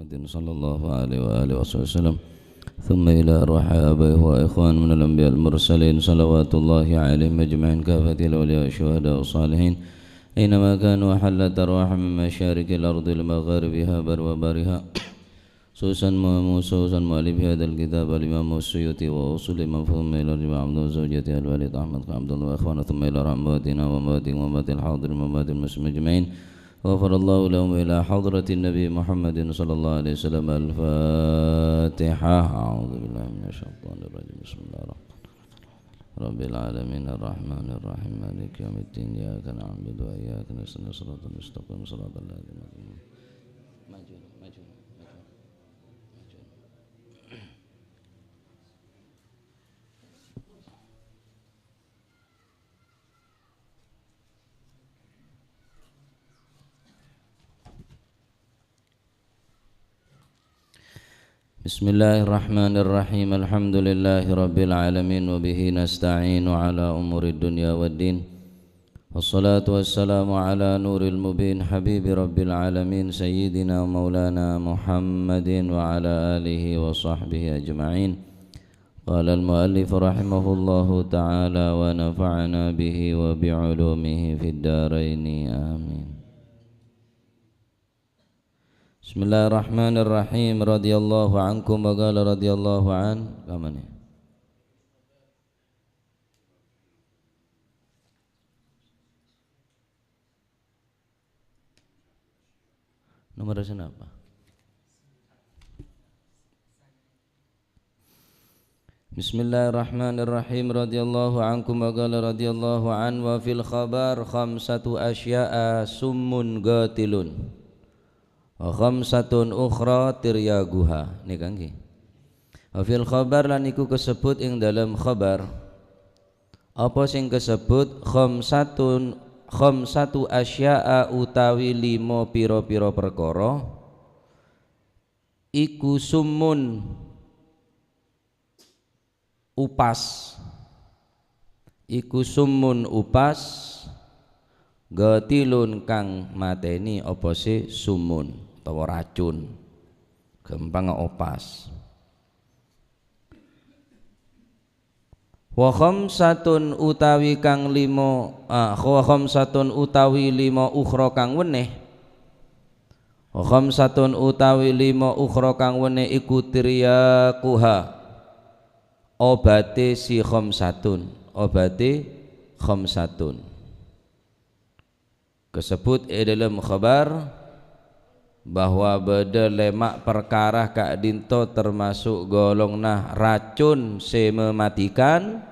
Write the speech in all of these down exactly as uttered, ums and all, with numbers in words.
محمد صلى الله عليه وآله وصحبه وسلم. ثم إلى أرواح آبائه وإخوانه من الأنبياء المرسلين، صلوات الله عليهم أجمعين، كافة الأولياء والشهداء والصالحين، أينما كانوا حلت أرواحهم من مشارق الأرض لمغاربها برها وبحرها، خصوصا م-، خصوصا مؤلف هذا الكتاب الإمام السيوطي وأصول المفهوم إلى الإمام عبد الله وزوجته الوالد أحمد عبد الله وإخوانه، ثم إلى أرواح أمواتنا وأمواتكم وأموات الحاضرين وأموات المسلمين أجمعين. غفر الله لهم إلى حضرة النبي محمد صلى الله عليه وسلم. الفاتحة. أعوذ بالله من الشيطان الرجيم. بسم الله الرحمن الرحيم. رب العالمين، الرحمن الرحيم، مالك يوم الدين، إياك نعبد وإياك نستعين، صراط المستقيم، صراط الذين أنعمت عليهم. بسم الله الرحمن الرحيم. الحمد لله رب العالمين، وبه نستعين على أمور الدنيا والدين. والصلاة والسلام على نور المبين، حبيب رب العالمين، سيدنا مولانا محمد وعلى آله وصحبه أجمعين. قال المؤلف رحمه الله تعالى ونفعنا به وبعلومه في الدارين. آمين. بسم الله الرحمن الرحيم. رضي الله عنكم وقال رضي الله عنه. Kamane? Nomor sanaapa? Bismillahirrahmanirrahim. Radhiyallahu ankum wa qala radhiyallahu an, wa fil khabar khamsatu asya'a summun qatilun, wa khamsatun ukhra tiryaquha. Nèka ngghi. Wa fil khabar, lan iku kasebut ing dalem khabar. Apa sing kasebut khamsatun, khamsatu asya'a utawi lima pira-pira perkara, iku summun upas. Iku summun upas, qatilun kang mateni apa sè summun utawa racun. Gampang upas. Wa khamsatun utawi kang lima, ah, wa khamsatun utawi lima ukhra kang weneh. Wa khamsatun utawi lima ukhra kang weneh iku tiryaquha. Obate si khamsatun, obate khamsatun. Kasebut è dâlem khabar bahwa bâdâ lèma' parkara ka'dinto termasuk golonganna racun sè mematikan,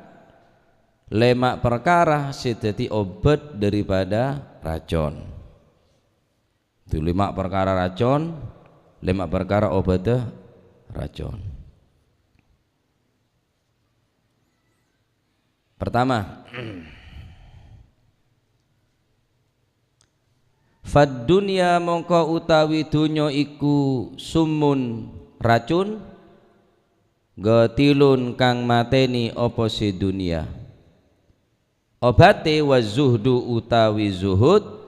lèma' parkara sè dhâddhi obat daripada racun. Itu lèma' parkara racun, lèma' parkara obatta racun. Pertama, fad dunya mongko utawi dunya iku summun racun, qatilun kang mateni apa sè dunya. Obate wa zuhdu utawi zuhud,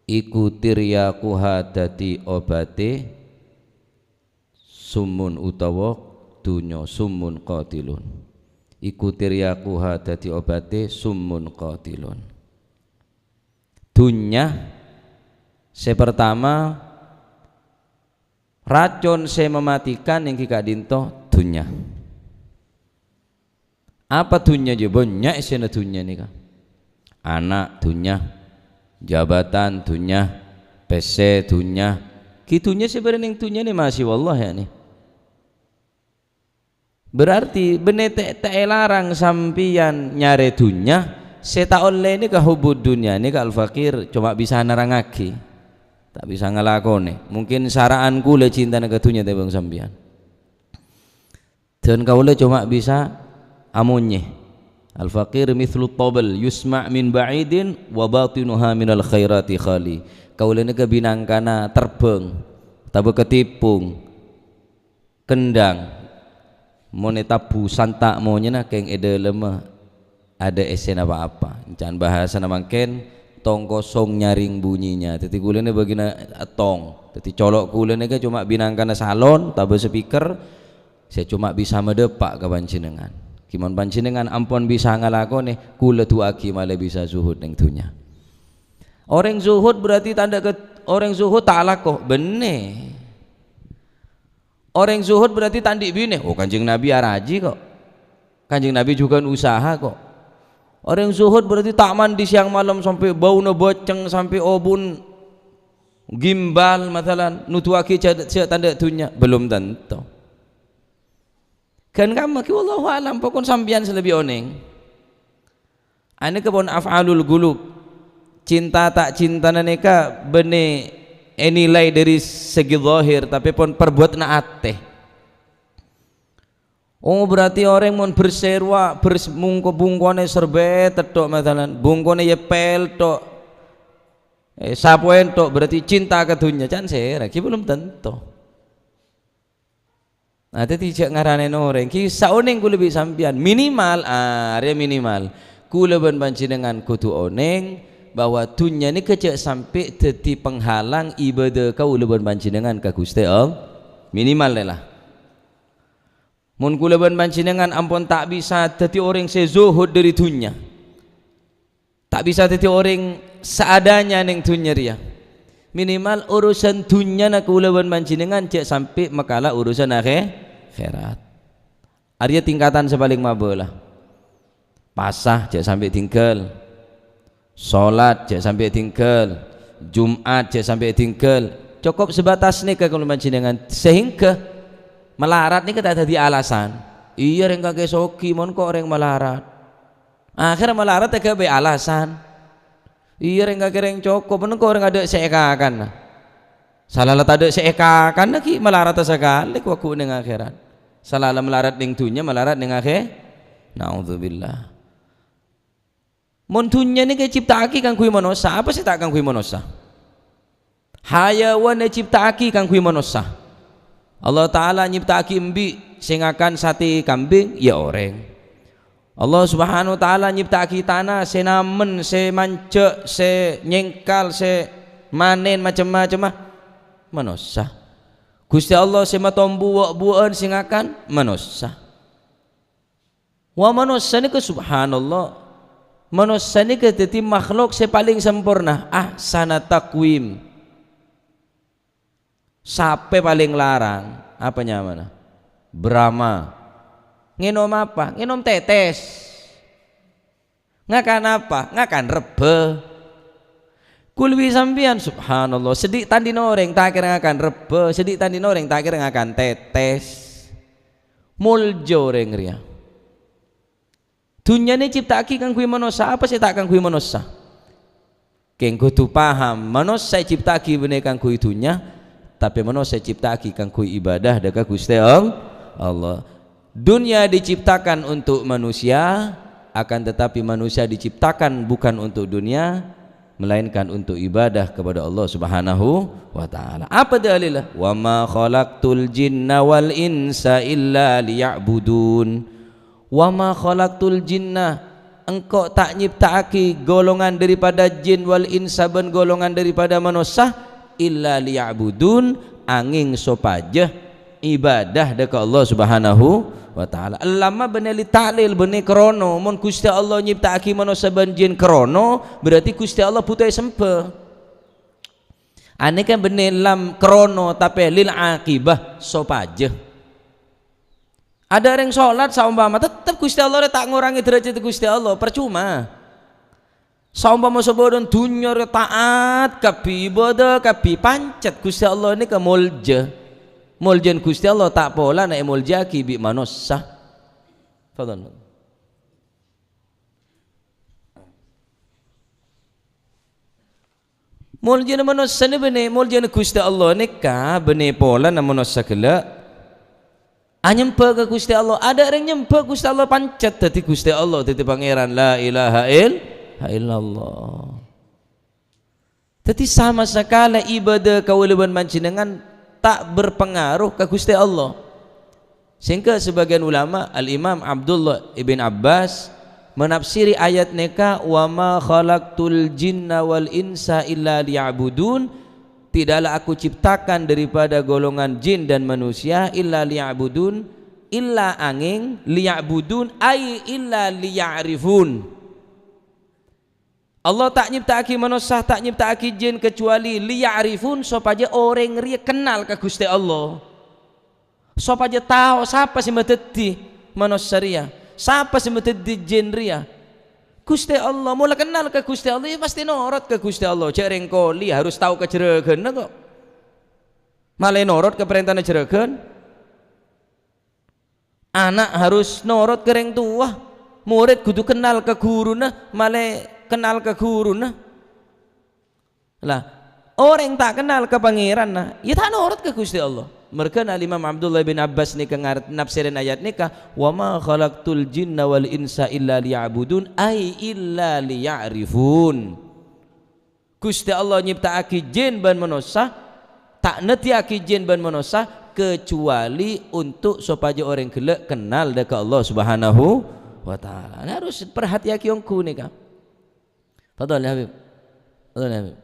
iku tiryaquha dhâddhi obate summun utawa dunya summun qatilun. Iku tiryaquha dhâddhi obate summun qatilun. Dunya sè pertama, racun sè mematikan èngghi ka'dinto dunya. Apa dunya jâ? Bânnya' èssèna dunya nèka. Ana' dunya, jabatan dunya, pèssè dunya. Ghi dunya sè bâdâ neng dunya nè masih wallah ya nè. Berarti bânnè ta', ta' èlarang sampèyan nyarè dunya, sè ta' ollè nèka hubbud dunya nèka Al-Faqir coma bisa nerrangngaghi. Ta' bisa ngalakonè. Mungkin sara'an kaulâ cintana ka dunya tèmbhâng sampèyan. Dan kaulâ coma bisa amonyè. Al-faqir mithlu tabal yusma' min ba'idin wa batinuha minal khairati khali. Kaulâ nèka bhâi nangkana terbhâng, otabâ katèpong, kendhang. Mon ètabbhu santa' monyèna kèng è dâlemma adâ' èssèna pa-apa. Can bhâsana mangkèn, Tong kosong nyaring bunyinya. Dhâddhi, kaulâ nè bâgiyânna tong. Dhâddhi, colo' kaulâ nèka coma bhâi nangkana salon, otabâ speaker, sè coma bisa madâpa' ka panjhennengngan. Ghi mon panjhennengngan ampon bisa ngalakonè, kaulâ du'aaghi malè bisa zuhud neng dhunnya. Orèng zuhud berarti tandhâ ke-, orèng zuhud ta' alako. Bânnè. Orèng zuhud berarti ta' andi' binè. Oh, Kanjeng Nabi araji kok. Kanjeng Nabi jhughân usaha kok. Orèng zuhud berarti ta' mandi siang malem sampè' bâuna bâceng, sampè' obun gimbal, masalan, nuduwaghi jhâ-, jhâ' tandhâ dhunnya. Belum tentu. Ghân kamma ghi, wallahu a'lam, pokon sampèyan sè lebbi onèng. Anèka pon af'alul qulub. Cinta ta' cintana nèka bânnè ènilai dhâri segi zahir, tapè pon parbuwâtana atè. Oh, berarti orèng mon bersè rowa, bers-, mongko bungkona serbèt tok, masalan, bungkona yèpèl tok, eh, sapoèn tok, berarti cinta ka dhunnya. Can sèra, ghi belum tentu. Nah, dhâddhi jhâ' ngaranèn orèng, ghi saonèng kaulâ bi' sampèyan. Minimal, ah, arèya minimal. Kaulâ bân panjhennengngan kodhu onèng bahwa dhunnya nèka jhâ' sampè' dhâddhi penghalang ibadah kaulâ bân panjhennengngan ka Ghustè Allah. Minimal, rèya la. Mon kaulâ bân panjhennengngan ampon ta' bisa dhâddhi orèng sè zuhud dhâri dhunnya, ta' bisa dhâddhi orèng seadanya neng dhunnya rèya, minimal urusan dhunnyana kaulâ bân panjhennengngan jhâ' sampè' makala urusan akhè-, akhèrat. Arèya tingkatan sè palèng mabâlâ. Pasa jhâ' sampè' dinggal. Salat jhâ' sampè' dinggal. Jum'at jhâ' sampè' dinggal. Cokop sebatas nèka kaulâ panjhennengngan. Sehingga malarat nèka ta' dhâddhi alasan. Iyâ, rèng kakè soghi, mon ko' rèng malarat. Akhèr malarat èghâbây alasan. Iyâ, rèng kakè rèng cokop, mon ko' rèng adâ' sè èkakanna. Sala la tadâ' sè èkakanna ghi' malarat sakalè ko' ghu' neng akhèrat. Sala la malarat neng dhunnya, malarat neng akhè-, naudzubillah. Mon dhunnya nèka ècipta'aghi kaangghuy manossa, apa sè ta' kaangghuy manossa? Hayawan ècipta'aghi kaangghuy manossa. Allah Ta'ala nyipta'aghi embi' sè ngakan satè kambing, ya orèng. Allah Subhanahu wa Ta'ala nyipta'aghi tana sè namen, sè manjhâ', sè nyèngkal, sè manèn, macem-macemma, manossa. Ghustè Allah sè matombu wa'-buwa'an sè ngakan, manossa. Wa manossa nèka, subhanallah, manossa nèka dhâddhi makhluk sè palèng samporna, ahsana taqwim. Sapè palèng larang, apa nyamana? Brama. Ngènom apa? Ngènom tètès. Ngakan apa? Ngakan rebbhâ. Kaulâ bi' sampèyan, subhanallah, sè dhi' tandhina orèng ta' kèra ngakan rebbhâ, sè dhi' tandhina orèng ta' kèra ngakan tètès. Molja orèng rèya. Dhunnya nè ècipta'aghi kaangghuy manossa, apa sè ta' kaangghuy manossa? Kèng kodhu paham, manossa ècipta'aghi bânnè kaangghuy dhunnya, tapè manossa ècipta'aghi kaangghuy ibadah dâ' ka Ghustè All-, Allah. Dunia diciptakan untuk manusia, akan tetapi manusia diciptakan bukan untuk dunia, melainkan untuk ibadah kepada Allah Subhanahu wa Ta'ala. Apa dalilnya? "Wa ma khalaqtul jinna wal insa illa liya'budun." "Wa ma khalaqtul jinna," engko' ta' nyipta'aghi golongan daripada jin, "wal insa," bân golongan daripada manossa, "illa liya'budun," angèng sopajâ ibadah dâ' ka Allah Subhanahu wa Ta'ala. Lamma bânnè li ta'lil, bânnè krana. Mon Ghustè Allah nyipta'aghi manossa bân jin krana, berarti Ghustè Allah bhuto èsembhâ. Anèka bânnè lam krana, tapè lil aqibah, sopajâ. Adâ' orèng solat saompama, tettep Ghustè Allah rè ta' ngorangè dârâjhâddhâ Ghustè Allah, parcoma. Saompama sabâdhân dhunnya rè taat kabbhi, ibadah kabbhi, pancet Ghustè Allah nèka molja. Moljâna Ghustè Allah ta' polana èmoljâ'aghi bi' manossa. Fadhal. Moljâna manossa nè bânnè, moljâna Ghustè Allah nèka bânnè polana manossa ghellâ'. Anyembhâ ka Ghustè Allah, adâ' orèng nyembhâ Ghustè Allah pancet dâddhi Ghustè Allah, dâddhi Pangèran, la ilaha il-, illallah. Dâddhi sama sakalè ibadah kaulâ bân panjhennengngan ta' berpengaruh ka Ghustè Allah. Sehingga sebagian ulama, Al-Imam Abdullah ibn Abbas, Menafsiri ayat nèka, "Wa ma khalaqtul jinna wal insa illa liya'budun," tidaklah Aku ciptakan daripada golongan jin dan manusia illa liya'budun, illa angèng liya'budun, ai illa liya'rifun. Allah ta' nyipta'aghi manossa, ta' nyipta'aghi jin kajhâbhâli liya'rifun, sopajâ orèng rèya kennal ka Ghustè Allah. Sopajâ tao sapa sè madhâddhi manossa rèya, sapa sè madhâddhi jin rèya. Ghustè Allah, mola kennal ka Ghustè Allah, ya pastè norot ka Ghustè Allah. Jhâ' rèng koli harus tao ka jhurâghânna kok. Malè norot ka parèntana jhurâghân. Ana' harus norot ka rèng towa. Morèd kodhu kennal ka ghuruna, malè kennal ka ghuruna. Lah, orèng ta' kennal ka Pangèranna, ya ta' norot ka Ghustè Allah. Marghâna Al-Imam Abdullah bin Abbas nèka ngar-, nafsèrèn ayat nèka, "Wa ma khalaqtul jinna wal insa illa liya'budun, ai illa liya'rifun." Ghustè Allah nyipta'aghi jin bân manossa, ta' nèddhiyâghi jin bân manossa, kajhâbhâli ontok sopajâ orèng ghellâ' kennal dâ' ka Allah Subhanahu wa Ta'ala. Nah, harus perhatiyaghi ongghu nèka. Fadhal, ya Habib. Fadhal, ya Habib.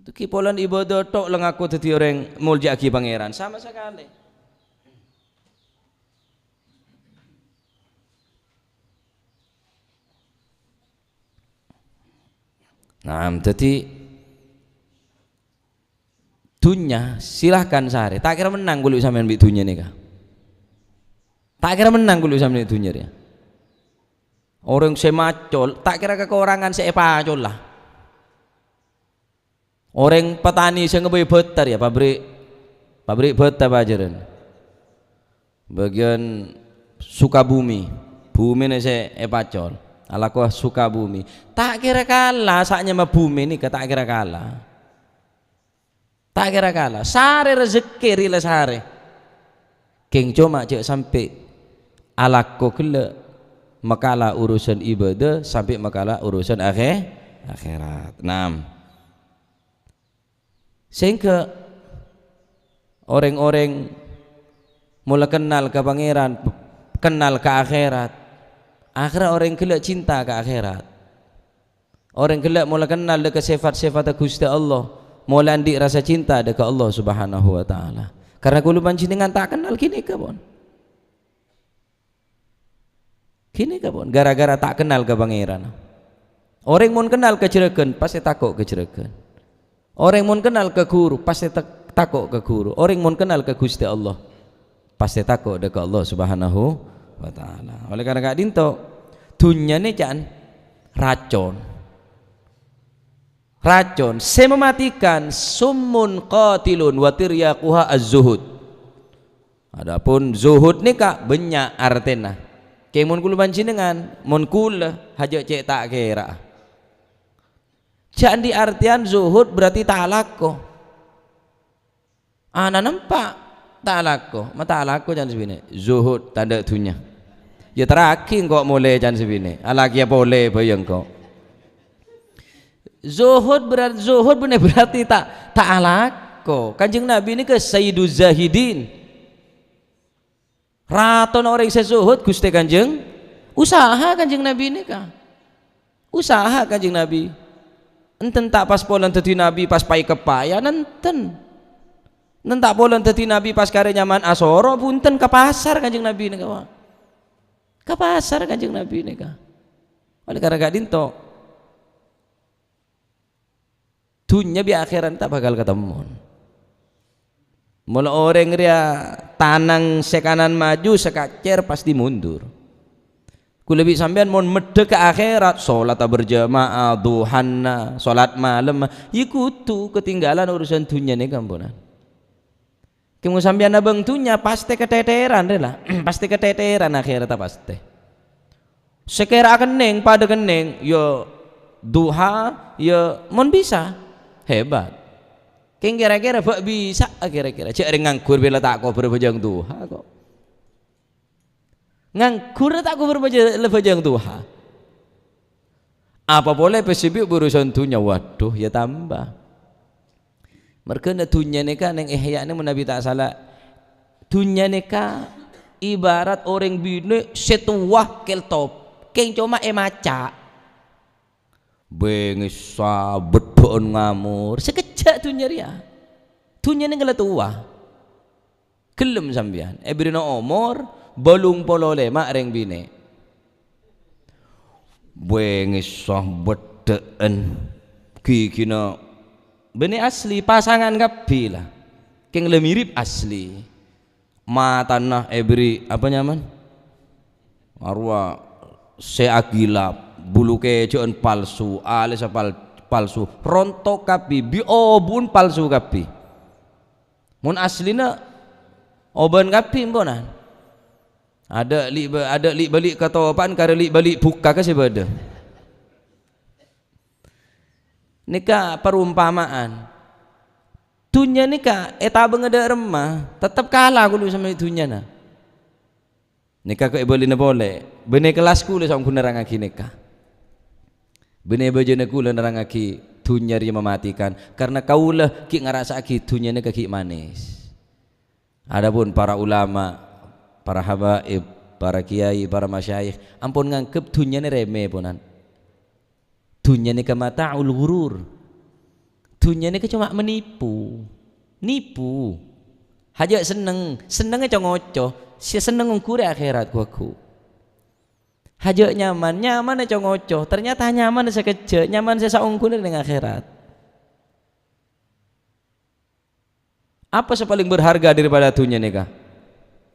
Ghi' polana ibâdâh tok la ngako dhâddhi orèng molja'aghi Pangèran. Sama sakalè. Naam, dhâddhi dhunnya silahkan sarè. Ta' kèra mennang kaulâ sampèyan bi' dhunnya nèka. Ta' kèra mennang kaulâ sampèyan bi' dhunnya rèya. Orèng sè macol, ta' kèra kakorangan sè èpacol la. Orèng patanè sè ngabayi bhâtâr, ya, pabrik, pabrik bhâtâr pajhârân. Bâgiyân Sukabumi, bhumèna sè èpacol. Alako Sukabumi. Ta' kèra kala, sè nyama bhumè nèka ta' kèra kala. Ta' kèra kala. Sarè rejekkè rèya la sarè. Kèng coma jhâ' sampè' alako ghellâ' makala urusan ibâdâh, sampè' makala urusan akhè-, akhèrat. Naam. Sehingga orèng-orèng mola kennal ka Pangèran, kennal ka akhèrat, akhèrra orèng ghellâ' cinta ka akhèrat. Orèng ghellâ' mola kennal dâ' ka sèfat-sèfatta Ghustè Allah, mola andi' rasa cinta dâ' ka Allah Subhanahu wa Ta'ala. Karna kaulâ panjhennengngan ta' kennal ghânèka, pon. Ghânèka, pon, gara-gara ta' kennal ka Pangèran. Orèng mon kennal ka jhurâghân, pastè tako' ka jhurâghân. Orèng mon kennal ka ghuru, pastè ta-, tako' ka ghuru. Orèng mon kennal ka Ghustè Allah, pastè tako' dâ' ka Allah Subhanahu wa Ta'ala. Oleh karena ka'dinto, dhunnya nè ca'na racon. Racon sè mematikan, summun qatilun wa tiryaquha az-zuhud. Adapun zuhud nèka bânnya' artèna. Kèng mon kaulâ panjhennengngan, mon kaulâ hajâ cè' ta' kèra'a. Jhâ' andi' artèyan zuhud berarti ta' alako. Ana nempa' ta' alako, ma' ta' alako can sè binè'. Zuhud tandhâ dhunnya. Ya terraghi engko' molè can sè binè'. Alakèya polè bhâi engko'. Zuhud berat-, zuhud bânnè berarti ta', ta' alako. Kanjeng Nabi nèka Sayyiduz Zahidin. Ratona orèng sè zuhud, Ghustè Kanjeng, usaha Kanjeng Nabi nèka. Usaha Kanjeng Nabi. Enten ta' pas polana dhâddhi nabi pas paè-kappaèyan, enten. Enten ta' polana dhâddhi nabi pas karè nyamana asoro, bhunten, ka pasar Kanjeng Nabi nèka, wa. Ka pasar Kanjeng Nabi nèka. Oleh karena ka'dinto, dhunnya bi' akhèrat ta' bhâkal katemmon. Mola orèng rèya tanang sè kanan maju, sè kacèr pastè mundur. Kaulâ bi' sampèyan mon meddhâ ka akhèrat, solatta berjamaah, duhana, solat malem, ya kodhu katèngghâlân urusan dhunnya nèka, amponan. Kèng mon sampèyan abâng dhunnya, pastè katètèran rè la. Pastè katètèran akhèratta pastè. Sè kèra kennèng, padâ kennèng, ya duha, ya mon bisa. Hebat. Kèng kèra-kèra bâ' bisa'a kèra-kèra. Jhâ' rèng nganggur bhâi la ta' kobâr bhâjâng duha kok. Nganggur ta' kobâr bhâjâ-, la bhâjâng duha. Apa polè pèssè bi' urusan dhunnya, waduh, ya tamba. Marghâna dhunnya nèka neng Ihya nèka mon Nabi ta' sala, dhunnya nèka Ibarat orèng binè' sè towa kèltop, kèng coma èmaca'. Bengesa, beddhâ'ân ngamor, sakejjhâ' dhunnya rèya. Dhunnya nèka la towa. Ghellem sampèyan, èbèrri'na omor bâllung polo lèma' rèng binè'. Bengesa, beddhâ'ân, ghighina bânnè asli, pasangan kabbhi la. Kèng la mirip asli. Matana èbèrri' apa nyamana? Arowa sè aghilap, bulu kèjhâ'ân palsu, alèssa pal-, palsu, rontok kabbhi, bi-, obu'en palsu kabbhi. Mon aslina obân kabbhi, emponan. Adâ' li'-, adâ' li'-bâli' katopa'an karè li'-bâli' bukka' ka sè bâdâ. Nèka parompama'an. Dhunnya nèka ètabângnga dâ' remma, tettep kala ghulâ sampè' dhunnyana. Nèka kok èbâlina polè, bânnè kellas ghulâ saongghuna nerrangngaghi nèka. Bânnè bâjâna ghulâ nerrangngaghi dhunnya rèya mematikan, karna kaulâ ghi' ngarassa'aghi dhunnya nèka ghi' manis. Adapun para ulama, para habaib, para kiai, para masyayikh ampon nganggep dhunnyana remeh, ponan. Dhunnya nèka mata'ul ghurur. Dhunnya nèka coma manipu. Nipu. Hajâ' senneng, sennengnga co-ngoco, sè senneng ongghu rè akhèrat, ghu-, ghu. Hajâ' nyaman, nyamanna co-ngoco, ternyata nyamanna sakejjhâ', nyaman sè saongghuna neng akhèrat. Apa sè palèng berharga daripada dhunnya nèka?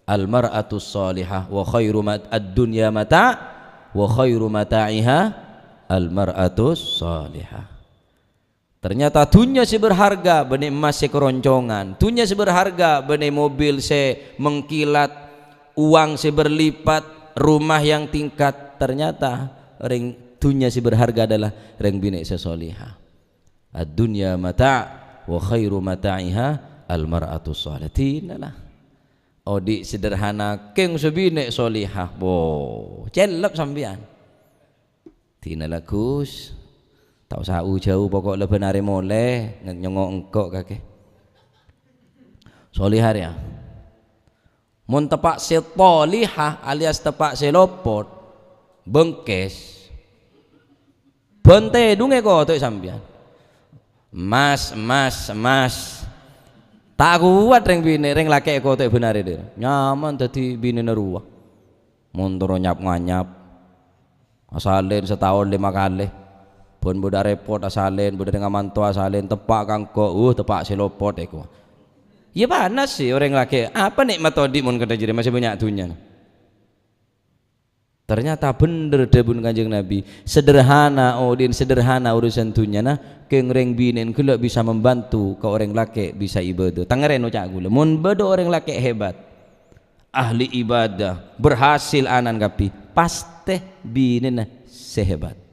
Al-mar'atus shalihah wa khairu mat-, ad-dunya mata' wa khairu mata'iha al-mar'atus shalihah. Ternyata dhunnya sè berharga bânnè emmas sè karoncongan, dhunnya sè berharga bânnè mobil sè mengkilat, uang sè berlipat, rumah yang tingkat. Ternyata rèng dhunnya sè berharga adalah rèng binè' sè shalihah. Ad-dunya mata' wa khairu mata'iha al-mar'atus shalihah. Dinala. Odi' sederhana, kèng sè binè' shalihah. Bo, cellep sampèyan. Dinala, Gus. Ta' osa u-jâu, pokok la bân arè molè, nge-, nyongngo' engko' kakè. Shalihah rèya. Mon teppa' sè tolihah alias teppa' sè lopot, bengkes, bân tèdung èkoto'è sampèyan. Mas, mas, mas. Ta' kowat rèng binè', rèng lakè' èkoto'è bân arè dhâri. Nyaman dhâddhi binèna rowa. Mon terro nyap-nganyap. Asalèn sataon lèma kalè. Bân bâdâ repot asalèn, bâdâ rèng amanto asalèn, teppa' ka engko', uh, teppa' sè lopot èko. Iyâ panas sè orèng lakè'. Apa nè'mat odi' mon kadhâ' jârèya masih bânnya' dhunnyana? Ternyata bhender dhâbuna Kanjeng Nabi, sederhana odi'na, sederhana urusan dhunnyana, kèng rèng binè'na ghellâ' bisa membantu ka orèng lakè' bisa ibadah. Tangarè oca' ghulâ, mon bâdâ orèng lakè' hebat, ahli ibadah, berhasil ana'na kabbhi, pastè binèna sè hebat.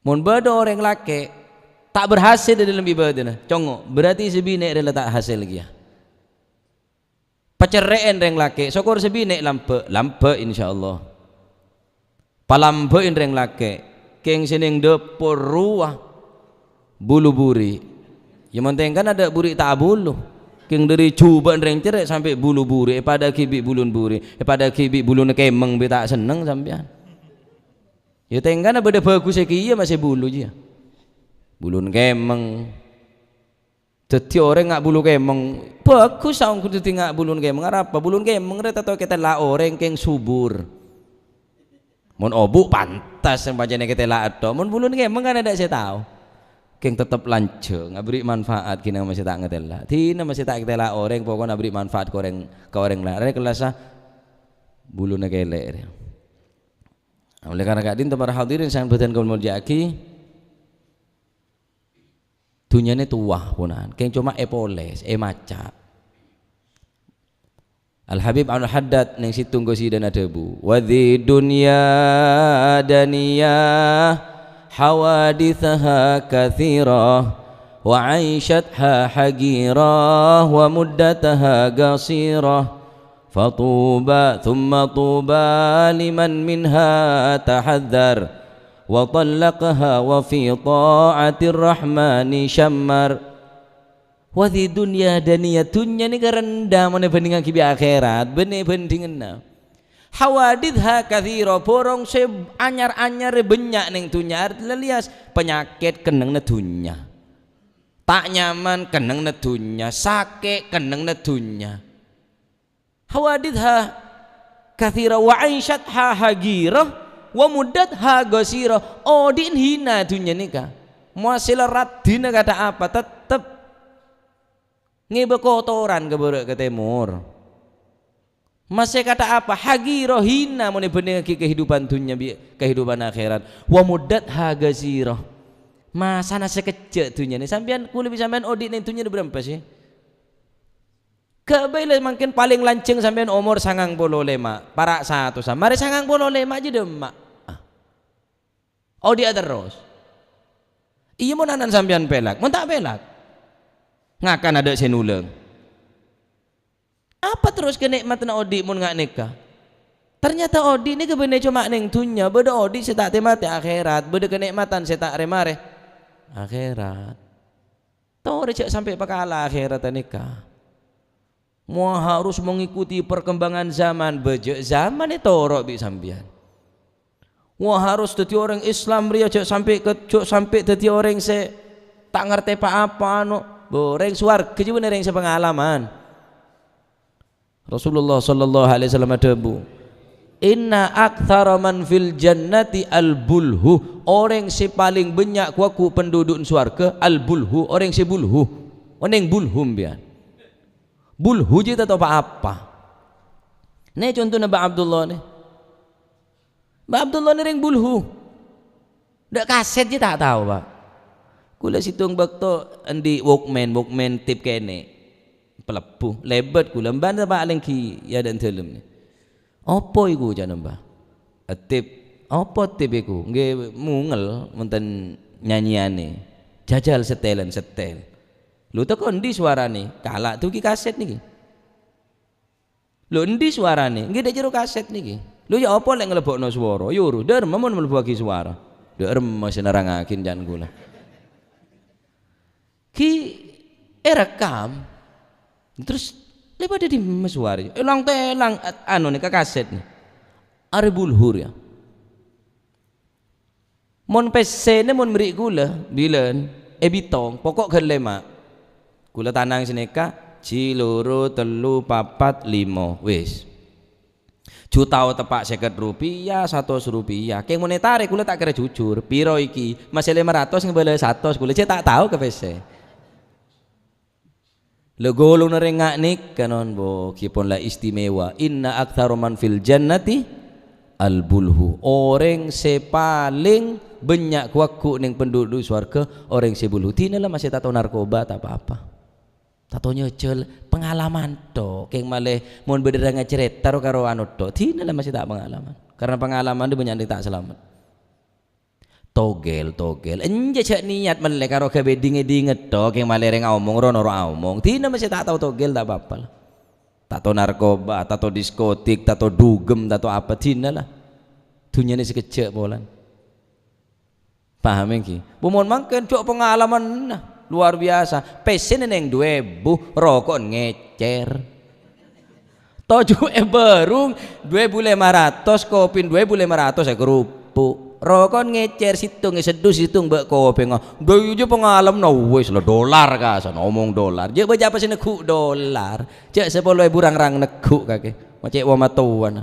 Mon bâdâ orèng lakè' ta' berhasil è dâlem ibadahna, congngo', berarti sè binè' rè la ta' hasèl kèya. Pacerrè'èn rèng lakè', sokor sè binè' lambâ', lambâ' insyaallah. Palambâ'in rèng lakè', kèng sè neng dâpor rowa bulu buri'. Iyâ mon tèngkana dâ' buri' ta' abulu. Kèng dâri jhubâ'na rèng cerrè' sampè' bulu buri', èpadâ'aghi bi' bulun buri', èpadâ'aghi bi' buluna kèmeng bi' ta' senneng sampèyan. Iyâ tèngkana bâdâ bhâghussâ kèya masè bulu jiyâ. Bulun kèmeng. Dhâddhi orèng nga' bulu kèmeng, bhâghus saongghuna dhâddhi nga' bulun kèmeng. Arapa? Bulun kèmeng rè tanto èkatella' orèng kèng subur. Mon obu' pantes sè pancèn èkatella' ètto'. Mon bulun kèmeng kan adâ' sè tao. Kèng tettep lanjhâng, abherri' manfaat kèng masè ta' ngatella'. Dhina masè ta' èkatella' orèng, pokokna abherri' manfaat ka orèng, ka orèng laèn. Rè kellassa buluna kèlè' rè. Oleh karena ka'dinto para hadirin sè bhâdhân kaulâ molja'aghi, Dhunnyana towa, ponapa? Kèng coma èpolès, èmaca'. Al-Habib Abdul Haddad neng sèttong qasidana adhâbu, "Wa dzi dunya daniyah, hawaditsaha katsirah, wa 'aishatha haqirah, wa muddatuha qashirah." Fatuba, thumma tuba liman minha tahadzar, wa tallaqaha wa fi ta'atir rahmani syammar. Wa fi dunya daniyah, dhunnya nèka rendha mon èbhândhingngaghi bi' akhèrat, bânnè bhândhinganna. Hawaditha katsira, bhurung sè anyar-anyar bânnya' neng dhunnya, artèna lèyas, panyakèt kennengnganna dhunnya. Ta' nyaman kennengnganna dhunnya, sakè' kennengnganna dhunnya. Hawaditha katsira wa aisyatha haqira wa muddatha qasira. Odi'na hina dhunnya nèka. Mosèla raddhina kadha apa, tettep ngèbâ kotoran ka bârâ' ka tèmor. Masè kadha apa? Haqira, hina mon èbhândhingngaghi kahidupan dhunnya bi' kahidupan akhèrat. Wa muddatha qasira. Masana sakejjhâ' dhunnya nè. Sampèyan, kaulâ bi' sampèyan odi' neng dhunnya nè bârâmpa sè? Ghâ' bhâi la mangkèn palèng lanjhâng sampèyan omor sangang polo lèma', para' satosan. Marè sangang polo lèma' jiyâ dâmma'. Ah. Odi'â terros. Iyâ, mon ana'na sampèyan pèlak, mon ta' pèlak. Ngakan adâ' sè nolèng. Apa terros kanè'matanna odi' mon nga' nèka? Ternyata odi' nèka bânnè coma neng dhunnya, bâdâ odi' sè ta' tè-matè akhèrat, bâdâ kanè'matan sè ta' rè-marè akhèrat. Torè jhâ' sampè' pakala akhèratta nèka. Mowa harus mengikuti perkembangan zaman, bâjâ zaman ètoro' bi' sampèyan. Mowa harus dhâddhi orèng Islam rèya jhâ' sampè' ke-, jhâ' sampè' dhâddhi orèng sè ta' ngartè pa-apa, ano, orèng sowarghâ jiyâ bânnè orèng sè pangalaman. Rasulullah sallallahu alaihi wasallam adhâbu, "Inna aktsara man fil jannati al-bulhu." Orèng sè palèng bânnya' ghu-waghu pendudu'na sowarghâ al-bulhu, orèng sè bulhu. Onèng bulhu, sampèyan. Bulhu jiyâ ta' tao pa-apa. Nè contona Mbah Abdullah nè. Mbah Abdullah nè rèng bulhu. Dâ' kasèt jiyâ ta' tao, Pa'. Kaulâ sèttong bâkto andi' Walkman, Walkman tip kènè'. Palebbhu, lèbât kaulâ, "Mbah, napa alèngghi è adâ'na dâlem?" "Apa iku?" ca'na Mbah. "Tip." "Apa tip iku?" "Ngghi mongel, wonten nyanyiyânè." Jhâjhâl sèttèlân, sèttèl. "Lho, teko endi sowarana?" "Kala' dughi kasèt nèkè." "Lho, endi sowarana?" "Ngghi, dâ' jâro kasèt nèkè." "Lho, yâ apa lè' nglebokno sowara?" "Yâ, ru-, dâremma mon mlebbuwaghi sowara." "Dâremma sè nerrangngaghi can kaulâ." Ghi èrekam. Terros, "Lè' padâ dimma sowara?" "Èlang-tèlang, a-, anu nèka kasèt nè." Arè bulhu rèya. Mon pèssèna mon mèrri' kaulâ, bilân, èbitong, poko' ghâllu, Ma'. Kaulâ tanang sanèka, ji, loro, tello, papat, limo, wis. Ju tao teppa' sèket rupiah, satos rupiah. Kèng mon ètarè kaulâ ta' kèra jujur, piro iki? Masè lèma ratos ngabâlâ satos, kaulâ jhâ' ta' tao ka pèssè. Lè, golonganna rèng nga' nèka non, bo, ghi pon la istimewa. "Inna aktsara man fil jannati al-bulhu." Orèng sè palèng bânnya' ghu-waghu neng penduduk sowarghâ, orèng sè bulhu. Dinala masè ta' tao narkoba, ta' pa-apa. Ta' tao nyèjhâl, pangalaman tok. Kèng malè mon bâdâ rèng acarèta ro karo anu tok. Dinala masè ta' pangalaman. Karena pangalaman itu bânnya' sè ta' salamet. Togel, togel. Enjâ' jhâ' niyat mellè karo ghâbây dingè-dingè tok, kèng malè rèng aomong ro noro' aomong. Dinala masè ta' tao togel, ta' pa-apa la. Ta' tao narkoba, ta' tao diskotik, ta' tao dugem, ta' tao apa, dinala. Dhunnyana sakejjhâ' polana. Paham ènggi? Bâ mon mangkèn, jhâ' pangalamanna luar biasa. Pèssèna neng du èbu, roko'na ngècèr. Toju' è bârung, du èbu lèma ratos, kopina du èbu lèma ratos è kerupuk. Roko'na ngècèr, sèttong èseddhu, sèttong bâ' kopèngnga. Dâ' iyâ pangalamanna, wis la, dolar kasana, omong dolar. Jhâ' bâjâ apa sè neggu' dolar. Jhâ' sapolo èbu rang-rang neggu' kakè. Macè' wa matowana.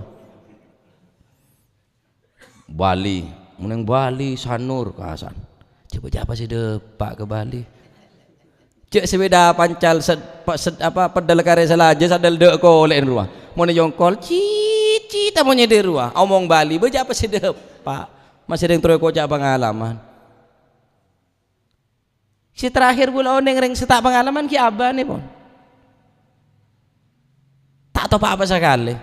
Bali, mon neng Bali, Sanur, kasana. Jhâ' bâjâ apa sè dâpa' ka Bali. Jhâ' sepèda pancal sed-, pa-, sed-, apa, peddhel karè salajâ, sandal dâ' kolè'en rowa. Mon èyongkol, cit-cit, ta' mon nyèdhâ rowa. Omong Bali, bâjâ apa sè dâpa'. Masè rèng terro èkoca' pangalaman. Sè terakhir kaulâ onèng rèng sè ta' pangalaman ghi' abâna, pon. Ta' tao pa-apa sakalè.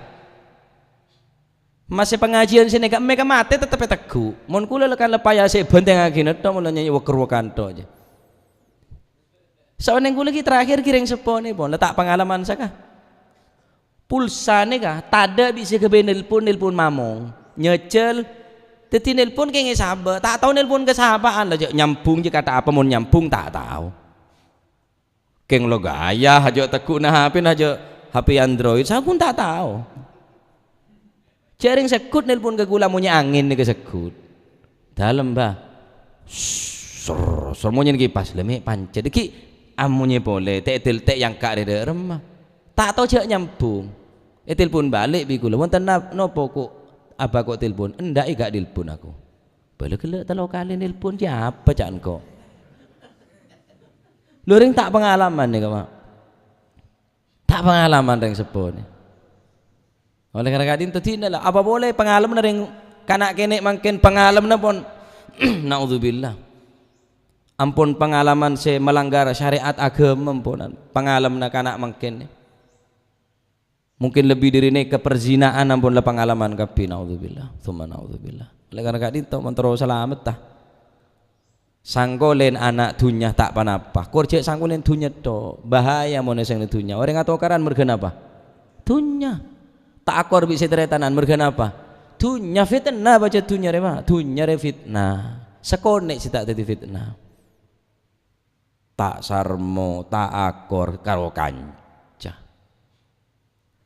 Masè pangajiyân sè nèka, mèka matè tettep ètegghu'. Mon kaulâ la kan la paya sè èbhântèngngaghi nètto, mon la nyanyè wèkker-wèkkan tok jâ. Saonèng kaulâ ghi' terakhir ghi' rèng seppona, pon, la ta' pangalaman saka. Pulsa nèka tadâ' bi' sè ghâbây nelpon, nelpon mamong. Nyèjhâl. Dhâddhi nelpon kèngèng sabâ, ta' tao nelpon ka sapa'an, la jhâ' nyambung jhâ' kata apa mon nyambung ta' tao. Kèng lo gaya, ajâ' teggu'na H P-na ajâ' H P Android, sampon ta' tao. Jhâ' rèng segghut nelpon ka kaulâ, monyè angèn nèka segghut. Dâlem, Bah. Ser, ser, monyèna kipas, la mè' pancet. Ghi' amonyè polè, tè'-tèl-tè' èyangka' rè dâ' remma. Ta' tao jhâ' nyambung. Ètelpon balè bi' kaulâ, "Wonten nap-, nopo ko' Abah ko' telpon?" "Endâ', è ghâ' nelpon aku." Bâlâ ghellâ' tello kalè nelpon, "Siapa ca' engko'?" Lho, rèng ta' pangalaman nèka, Pak. Ta' pangalaman rèng seppo nè. Oleh karena ka'dinto dinala, apa polè pangalemmanna rèng kana' kènè' mangkèn, pangalemmanna pon, naudzubillah. Ampon pangalaman sè melanggar syariat agama, amponan. Pangalemmanna kana' mangkèn nè. Mungkin lebbi dhâri nèka perzinaan ampon la pangalaman kabbhi, naudzubillah, tsumma naudzubillah. Oleh karena ka'dinto mon terro salametta. Sangkolèn ana' dhunnya ta' ponapa. Kor jhâ' sangkolèn dhunnya tho. Bahaya mon èsèngnga dhunnya. Orèng atokaran merghâ napa? Dhunnya. Ta' akor bi' sè tarètanan merghâ napa? Dhunnya, fitnah bâca dhunnya rè, Pak. Dhunnya rè fitnah. Sakonè' sè ta' dhâddhi fitnah. Ta' sarmo, ta' akor karo kanca.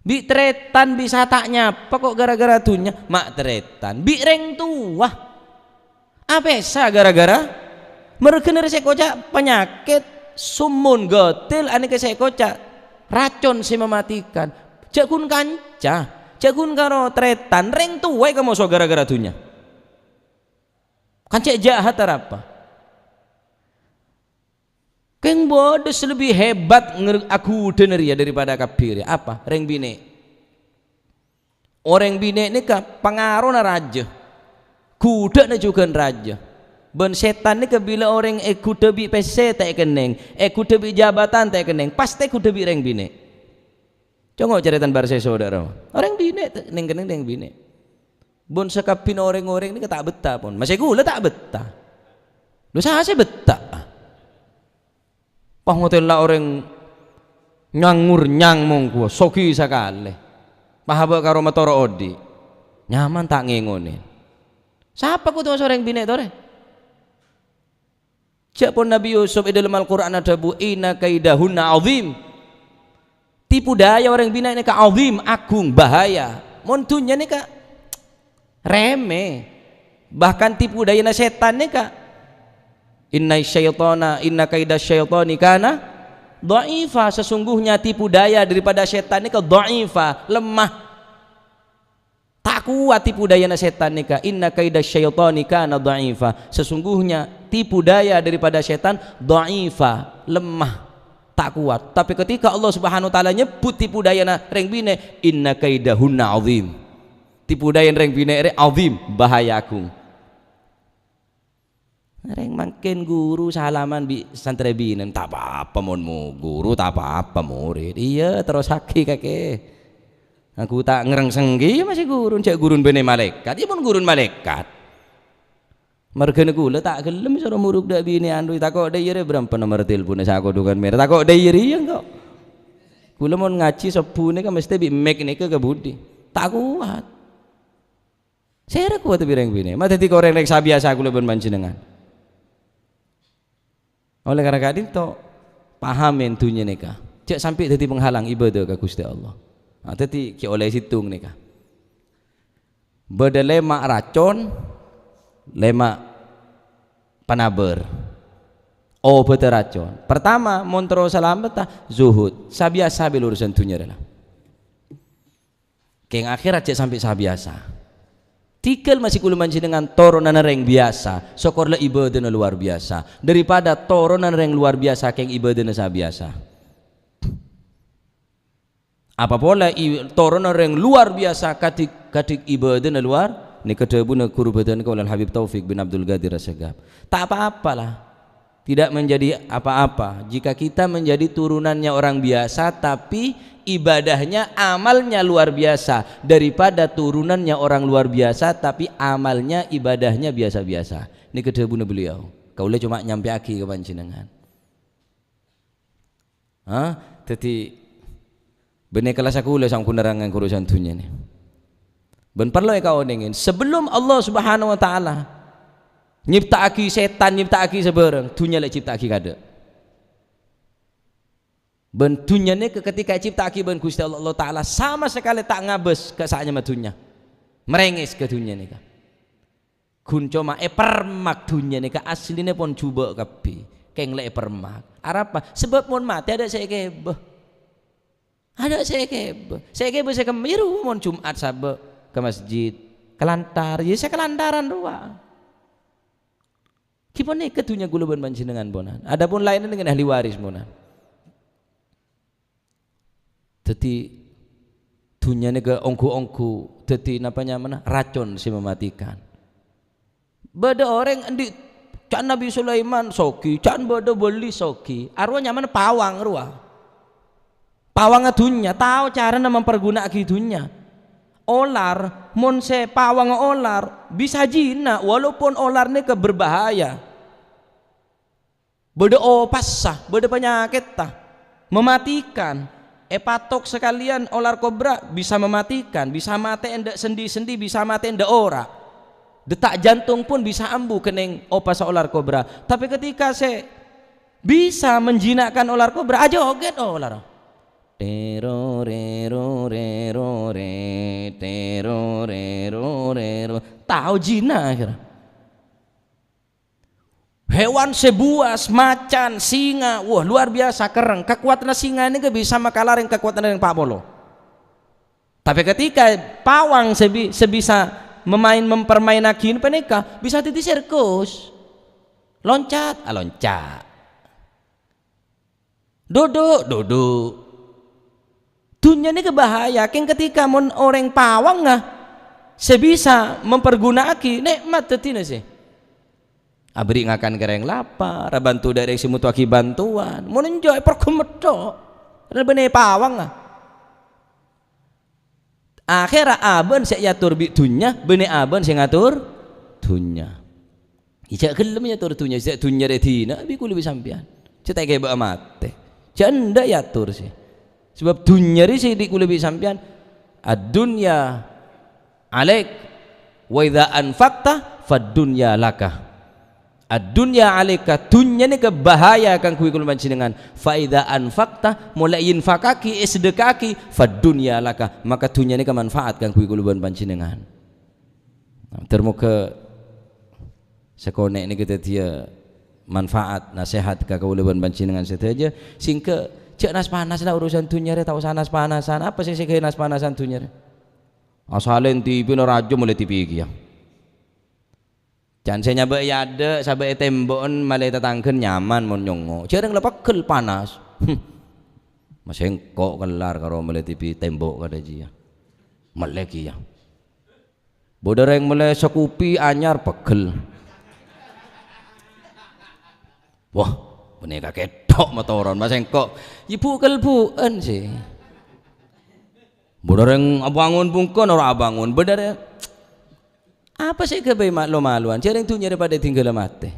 Bi' tarètan bisa ta' nyapa ko' gara-gara dhunnya, ma' tarètan. Bi' rèng towa. Apèsa gara-gara merghâna rè sè èkoca' panyakèt, summun gatil, anèka sè èkoca' racon sè mematikan. Jhâ' ghun kanca, jhâ' ghun karo tarètan, rèng towa èkamoso gara-gara dhunnya. Kan cè' jahat arapa? Kèng bâdâ sè lebbi hebat nger-, aghudhâna rèya daripada kabbhi rèya. Apa? Rèng binè'. Orèng binè' nèka pangarona rajâ. Ghudhâna jhughân rajâ. Bân sètan nèka bilâ orèng èghudhâ bi' pèssè ta' èkennèng, èghudhâ bi' jabatan ta' èkennèng, pastè èghudhâ bi' rèng binè'. Congo' carètana bâr sè sodara. Orèng binè' ta-, nèng-kennèng rèng binè'. Bân sakabbhina orèng-orèng nèka ta' bettah pon. Masè ghulâ ta' bettah. Lho, sa sè bettah? Pas ngotellah orèng nyangur-nyang mongghu, sogi sakalè. Pas abâ' karo matoro' odi'. Nyaman ta' ngèngonè. Sapa kodhu orèng binè' torè? Jhâ' pon Nabi Yusuf è dâlem Al-Qur'an adhâbu, "Inna kaidahunna azim." Tipu daya orèng binè' nèka azim, agung, bahaya. Mon dhunnya nèka remè. Bahkan tipu dayana sètan nèka, "Inna syaitana, inna kaida syaitani kana dha'ifa." Sesungguhnya tipu daya daripada sètan nèka dha'ifa, lemah. Ta' kowat tipu dayana sètan nèka. "Inna kaida syaitani kana dha'ifa." Sesungguhnya tipu daya daripada sètan dha'ifa, lemah, ta' kowat. Tapè ketika Allah Subhanahu wa Ta'ala nyebbhut tipu dayana rèng binè', "Inna kaidahunna azim." Tipu dayana rèng binè' rè azim, bahaya agung. Rèng mangkèn ghuru salaman bi' santrè binèna, ta' pa-apa mon mo-, ghuru, ta' pa-apa morèd. Iyâ, terrosaghi kakè. Aku ta' ngrèngsèngngè, iyâ masè ghuru, jhâ' ghuruna bânnè malaèkat. Iyâ mon ghuruna malaèkat. Marghâna ghulâ ta' ghellem soro morok dâ' binè' andu, tako' dâ' iyâ rè bârâmpa nomer telponna sè akodhungan mèra. Tako' dâ' iyâ rè engko'. Ghulâ mon ngajhi sobbhu nèka mestè bi' mic nèka ka budi. Ta' kowat. Sèra kowat bi' rèng binè'. Ma' dhâddhi ka orèng-orèng sabiyasa ghulâ bân panjhennengngan. Oleh karena ka'dinto, pahamè dhunnya nèka. Jhâ' sampè' dhâddhi penghalang ibadah ka Ghustè Allah. Nah, dhâddhi ghi' ollè sèttong nèka. Bâdâ lèma' racon, lèma' panabâr. Obhâddhâ racon. Pertama, mon terro salametta, zuhud. Sabiyasa bi' urusan dhunnya rè la. Kèng akhèrat jhâ' sampè' sabiyasa. Tèghâl masè ghulâ panjhennengngan toronanna rèng biyasa, sokor la ibadahna luar biyasa. Daripada toronanna rèng luar biyasa kèng ibadahna sabiyasa. Apa polè i-, toronanna rèng luar biyasa kadhi-, kadhi ibadahna luar, nèka dhâbuna ghuru bâdhân kaulâ Al Habib Taufik bin Abdul Qadir Assegaf. Ta' pa-apa la. Tidak menjadi apa-apa jika kita menjadi turunannya orang biasa, tapi ibadahnya, amalnya luar biasa, daripada turunannya orang luar biasa, tapi amalnya, ibadahnya biasa-biasa. Nèka dhâbuna beliau. Kaulâ coma nyampèyaghi ka panjhennengngan. Ha? Dhâddhi, bânnè kellas kaulâ sangghuna nerrangnga urusan dhunnya nè. Bân parlo èkaonèngè, sebelum Allah Subhanahu wa Ta'ala nyipta'aghi sètan, nyipta'aghi sabârâng, dhunnya la ècipta'aghi kaadâ'. Bân dhunnya nèka ketika ècipta'aghi bân Ghustè Allah, Allah Ta'ala sama sakalè ta' ngabâs ka sè nyama dhunnya. Marèngès ka dhunnya nèka. Ghun coma èpermak dhunnya nèka, aslinè pon jhubâ' kabbhi. Kèng la èpermak. Arapa? Sabâb mon matè adâ' sè èkèbâ. Adâ' sè èkèbâ. Sè èkèbâ sè kemma, yâ rowa mon Jum'at sabâ' ka masjid. Kalantar, yâ sè kalantaran rowa. Ghi ponèka dhunnya kaulâ bân panjhennengngan, ponan. Adapun laènna nèka ahli waris, ponan. Dhâddhi, dhunnya nèka ongghu-ongghu dhâddhi napa nyamana? Racon sè mematikan. Bâdâ orèng andi' ca'na Nabi Sulaiman soghi, ca'na bâdâ wali soghi, arowa nyamana pawang rowa. Pawangnga dhunnya, tao carana mempergunaaghi dhunnya. Olar, mon sè pawangnga olar, bisa jina, walaupun olar nèka berbahaya. Bâdâ opassa, bâdâ panyakètta, mematikan. Èpatok sakalèyan olar kobra bisa mematikan, bisa matè ènḍâ' sendi-sendi, bisa matè ènḍâ' ora'. Detak jantung pun bisa ambu kennèng opassa olar kobra. Tapè ketika sè bisa menjinakkan olar kobra, ajoget olar. Tero, rero, rero, re, tero, rero, rero. Tao jina akhirnya. Hewan sè buas, macan, singa, wah, luar biasa kerrèng. Kakowadhânna singa nèka bisa makala rèng kakowadhânna rèng pa' polo. Tapè ketika pawang sè bi-, sè bisa memain-, mempermainaghi panèka, bisa dhâddhi sirkus. Loncat, alonca'. Duduk, duduk. Dhunnya nèka bahaya, kèng ketika mon orèng pawangnga sè bisa mempergunaaghi nè'mat dhâddhina sè. Aberri' ngakan ka rèng lapar, abhânto dâ' rèng sè motowaghi bhântowan. Mon enjâ' èparghâmmet tok. Karana bânnè pawangnga. Akhèrra abâ'na sè èator bi' dhunnya, bânnè abâ'na sè ngator dhunnya. Jhâ' ghellem èator dhunnya, jhâ' dhunnya rè èdina bi' kaulâ bi' sampèyan. Jhâ' ta' èkèbâ'â matè. Jhâ' endâ' èator sè. Sabâb dhunnya rè sè ḍi' kaulâ bi' sampèyan. "Ad-dunya 'alaik, wa idza anfaqta, fad-dunya laka." "Ad-dunya 'alaika," dhunnya nèka bahaya kaangghuy kaulâ panjhennengngan. "Fa idza anfaqta," molaè èinfakaghi, èsadheka'aghi, "fad-dunya laka," maka dhunnya nèka manfaat kaangghuy kaulâ bân panjhennengngan. Nah, ter-, moghâ sakonè' nèka dhâddhiyâ manfaat, nasèhat ka kaulâ bân panjhennengngan sadhâjâ. Sèngghâ jhâ' nas-panas la urusan dhunnya rè, ta' osa nas-panasan. Apa sè, sè ghâbây nas-panasan dhunnya rè? Asalè T V-na rajâ molaè T V kèya. Can sè nyabâ' è aḍâ', sabâ' è tèmbo'en malè tatangghâna nyaman mon nyongngo'. Jhârâng la pegghel panas. Hmm. Masèngko' kellar karo malè T V tèmbo' kaḍâ' jiyâ. Mellè kèya. Bâḍâ rèng mellè sakupi anyar pegghel. Wah, panèka kèḍḍhâ' matoron, masèngko'. Yâ bu'-kelbu'en sè. Bâḍâ rèng abângon bungkona ora abângon. Bâḍâ rè-, Apa sè èghâbây ma-, lo-malowan? Jhârâng dhunnya rè paḍâ ètingghâlâ matè.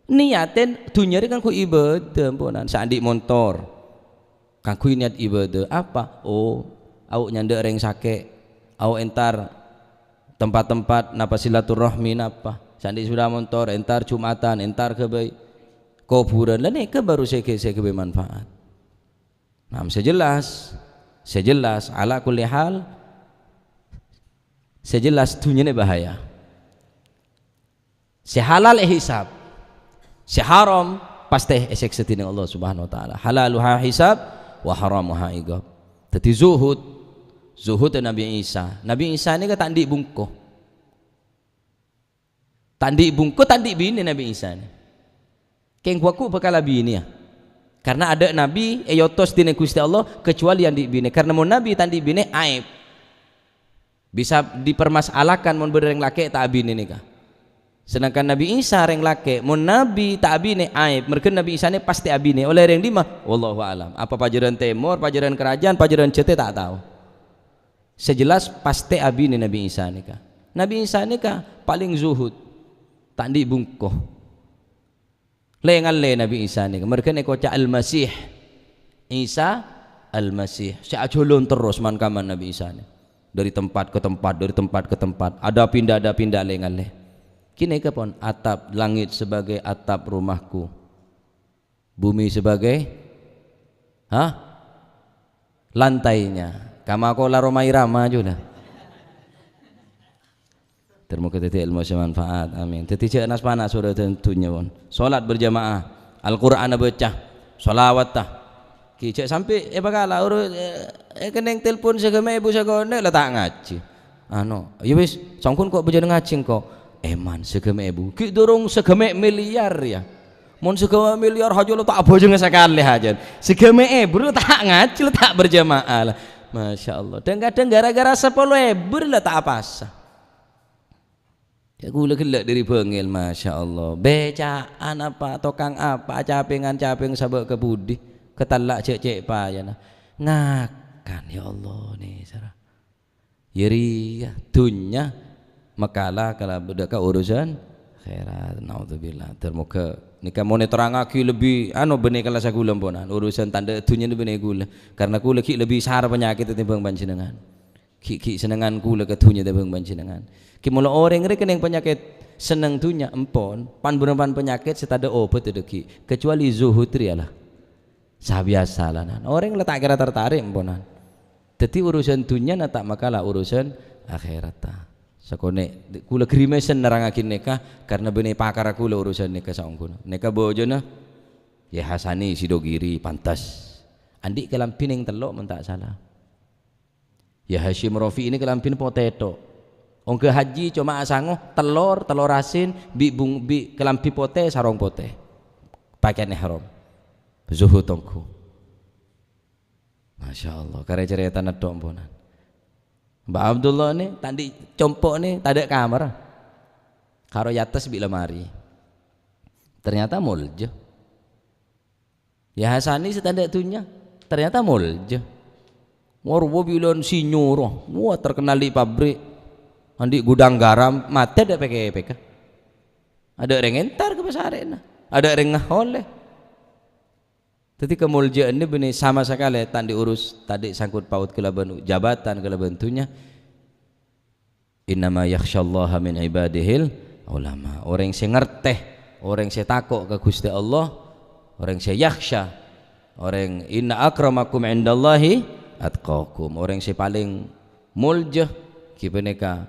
Niyatè dhunnya rè kaangghuy ibâdâ, amponan. Sè anḍi' montor. Kaangghuy niyat ibâdâ. Apa? Oh, aḍu' nyanḍâ' rèng sakè'. Aḍu' entar tempat-tempat napa silaturrahmi napa. Sè anḍi' sepeda montor, entar Jumatan, entar ghâbây kobhurân. La nèka baru sè ghe-, sè ghâbây manfaat. Nah, sè jelas, sè jelas, ala kulli hal, sè jelas dhunnya nè bahaya. Sè halal èhisab, sè haram pastè èsèksa dening Allah Subhanahu wa Ta'ala. Halaluha hisab, wa haramuha iqab. Dhâddhi zuhud, zuhud Nabi Isa. Nabi Isa nèka ta' anḍi' bungko. Ta' anḍi' bungko, ta' anḍi' binè Nabi Isa nè. Kèng ghu-, ghu bhâkal abinèya. Karna aḍâ' nabi èotos dening Ghustè Allah, kecuali anḍi' binè. Karna mon nabi ta' anḍi' binè, aib. Bisa dipermasalahkan mon bâḍâ rèng lakè' ta' abinè nèka. Sedangkan Nabi Isa rèng lakè', mon nabi ta' abinè, aib. Mèrghâ Nabi Isa nè pastè abinè. Ollè rèng ḍimma? Wallahu a'lam. Apa pajhârân tèmor, pajhârân karajhân, pajhârân jhâtè, ta' tao. Sè jelas pastè abinè Nabi Isa nèka. Nabi Isa nèka palèng zuhud, ta' anḍi' bungko. Lè-ngallè Nabi Isa nèka, mèrghâ èkoca' Al-Masih. Isa Al-Masih. Sè ajhâlân terros man-kaman Nabi Isa nè. Dari tempat ke tempat, dari tempat ke tempat. Ada pindah, ada pindah, lè-ngallè. Kènèka pon, "Atap langit sebagai atap rumahku. Bumi sebagai Hah? Lantainya. Kama kola Rhoma Irama jhughâ. Ter-moga dhâddhi èlmo sè manfaat. Amin. Dhâddhi jhâ' nas-panas urusan dhunnya, pon. Salat berjamaah, Al-Qur'an abâca, shalawatta. Ghi' jhâ' sampè' èpakala uru-, eh, eh, kennèng telpon sagâmè' èbu sakonè' la ta' ngajhi. Anu, "Ya wis, songkon ko' bâjâna ngajhi engko'." Èman sagâmè' èbu. Ghi' durung sagâmè' miliar, ya. Mon sagâmè' miliar hajâ la ta' abhâjângnga sakalè hajân. Sagâmè' èbu la ta' ngajhi, la ta' berjamaah la. Masya Allah. Dhâng-kadhâng gara-gara sapolo èbu la ta' apasa. Ya, kaulâ ghellâ' dâri bângèl, masya Allah. Bèca'an apa, tokang apa, acapèngan capèng sabâ' ka budi, katella' jhâ' cè' payana. Ngakan, ya Allah, nèsèra. Ya rèya, dhunnya makala kalabâ dâ' ka urusan akhèrat. Naudzubillah. Ter-moga nèka mon èterrangngaghi lebbi, anu, bânnè kala saghulâ, ponan. Urusan tandhâ dhunnya nèka bânnè kaulâ. Karna kaulâ ghi' lebbi sara panyakèt ètèmbhâng panjhennengngan. Ghi'-ghi' sennengngan kaulâ ka dhunnya ètèmbhâng panjhennengngan. Ghi' mola orèng rè kennèng panyakèt senneng dhunnya, empon, pan-bârâmpan panyakèt sè tadâ' obhât èdâggi', kecuali zuhud rèya la. Sabiyasa la, nan. Orèng la ta' kèra tertarik, emponan. Dhâddhi urusan dhunnyana ta' makala urusan akhèratta. Sakonè', kaulâ grimèsen nerrangngaghi nèka, karna bânnè pakara kaulâ urusan nèka saongghuna. Nèka bhâjâna, ya Hasani Sidogiri, pantes. Andi' kalambhi nèng tello' mon ta' sala. Ya Hasyim Rafi'i nèka kalambhina potè tho'. Ongghâ hajji coma asango, tellor, tellor asin, bi' bung-, bi' kalambhi potè, sarong potè. Pakaian ihram. Zuhud ongghu. Masya Allah, karè carètana tho', emponan. Mbah Abdullah nè, ta' andi' compo' nè, tadâ' kamar. Karo è attas bi' lemari. Ternyata molja. Ya Hasani sè tadâ' dhunnya, ternyata molja. Wah, rowa bilân si nyoro, wah, terkenal di pabrik, andi' gudang garam, matè adâ' pèkè-pèkè. Adâ' rèng entar ka pasarèna, adâ' rèng ngaollè. Dhâddhi, kamoljâ'ânna bânnè sama sakalè ta' andi' urus, ta' andi' sangkut paut kalabân jabatan, kalabân dhunnya. "Innama yakhsyallaha min ibadihil ulama." Orèng sè ngartè, orèng sè tako' ka Ghustè Allah, orèng sè yakhsya, orèng, "Inna akramakum indallahi atqakum." Orèng sè palèng molja ghi' panèka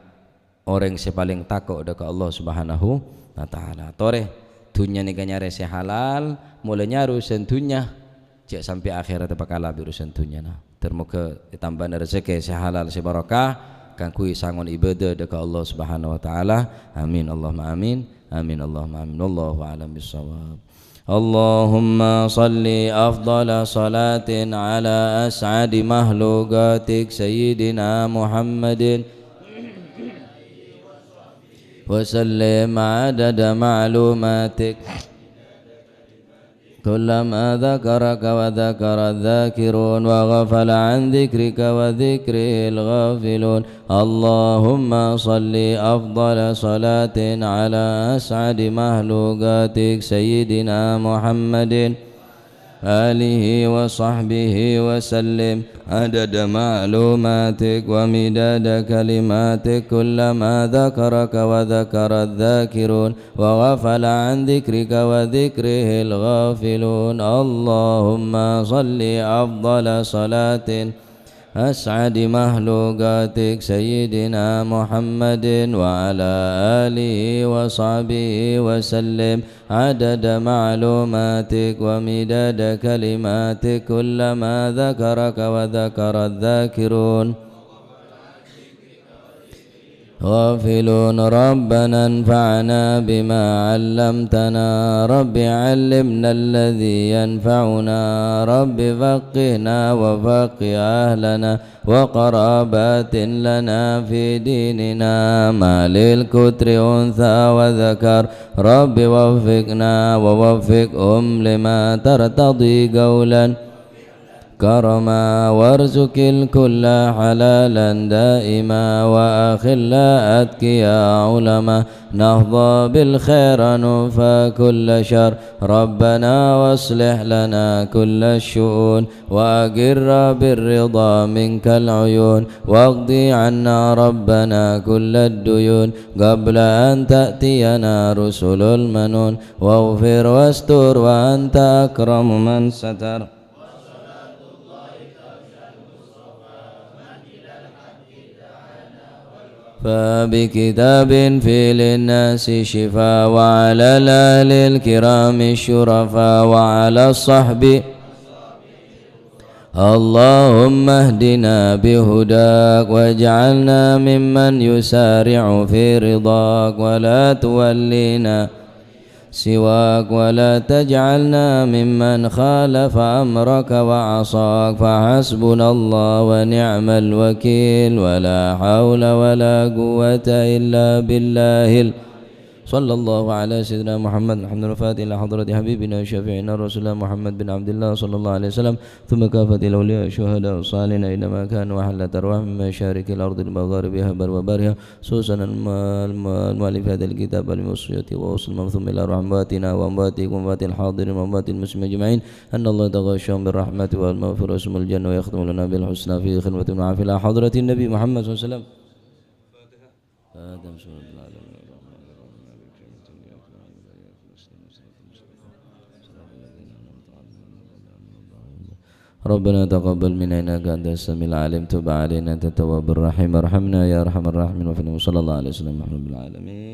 orèng sè palèng tako' dâ' ka Allah Subhanahu wa Ta'ala. Torè, dhunnya nèka nyarè sè halal, mola nyarè urusan dhunnya, jhâ' sampè' akhèratta pakala bi' urusan dhunnyana. Ter-moga ètambâna rejekkè sè halal sè barokah kaangghuy sangon ibadah dâ' ka Allah Subhanahu wa Ta'ala. Amin, Allahumma amin. Amin, Allahumma amin. Wallahu a'lam bissawab. Allahumma shalli afdhala shalatin ala as'adi makhluqatik Sayyidina Muhammadin wa sallim adada ma'lumatik. كلما ذكرك وذكر الذاكرون وغفل عن ذكرك وذكره الغافلون. اللهم صل أفضل صلاة على أسعد مخلوقاتك سيدنا محمد آله وصحبه وسلم عدد معلوماتك ومداد كلماتك كلما ذكرك وذكر الذاكرون وغفل عن ذكرك وذكره الغافلون. اللهم صل أفضل صلاة أسعد مخلوقاتك سيدنا محمد وعلى آله وصحبه وسلم عدد معلوماتك ومداد كلماتك كلما ذكرك وذكر الذاكرون غافلون. ربنا انفعنا بما علمتنا. رب علمنا الذي ينفعنا. رب فقهنا وفقه أهلنا وقرابات لنا في ديننا. ما للكتر أنثى وذكر. رب وفقنا ووفقهم لما ترتضي قولا كرما وارزق الكل حلالا دائما وأخلاء أتقياء علما نحظى بالخير نكفى كل شر ربنا واصلح لنا كل الشؤون وأقر بالرضا منك العيون واقض عنا ربنا كل الديون قبل أن تأتينا رسل المنون واغفر واستر وأنت أكرم من ستر بكتاب فيه للناس شفاء، وعلى الآل الكرام الشرفاء، وعلى الصحب. اللهم اهدنا بهداك، واجعلنا ممن يسارع في رضاك، ولا تولنا سواك، ولا تجعلنا ممن خالف أمرك وعصاك، فحسبنا الله ونعم الوكيل، ولا حول ولا قوة إلا بالله ال-، صلى الله على سيدنا محمد، الحمد لله، الفاتح إلى حضرة حبيبنا وشفيعنا رسول الله محمد بن عبد الله صلى الله عليه وسلم، ثم كافة الأولياء الشهداء الصالحين أينما كانوا وحلت أرواحهم من مشارق الأرض لمغاربها برها وبحرها، خصوصا الم-، الم-، المؤلف هذا الكتاب الموصية ووصل المنظومة إلى أرواحهم وأمواتنا وأموات الحاضرين وأموات المسلمين أجمعين، أن الله يتغشاهم بالرحمة والمغفرة ويسكنهم الجنة ويختم لنا بالحسنى في خلوة مع في حضرة النبي محمد صلى الله عليه وسلم. آدم سورة العالمين. ربنا تقبل منا إنك أنت السميع العليم، تب علينا أنت التواب الرحيم، ارحمنا يا أرحم الراحمين، وفي صلى الله عليه وسلم محمد العالمين.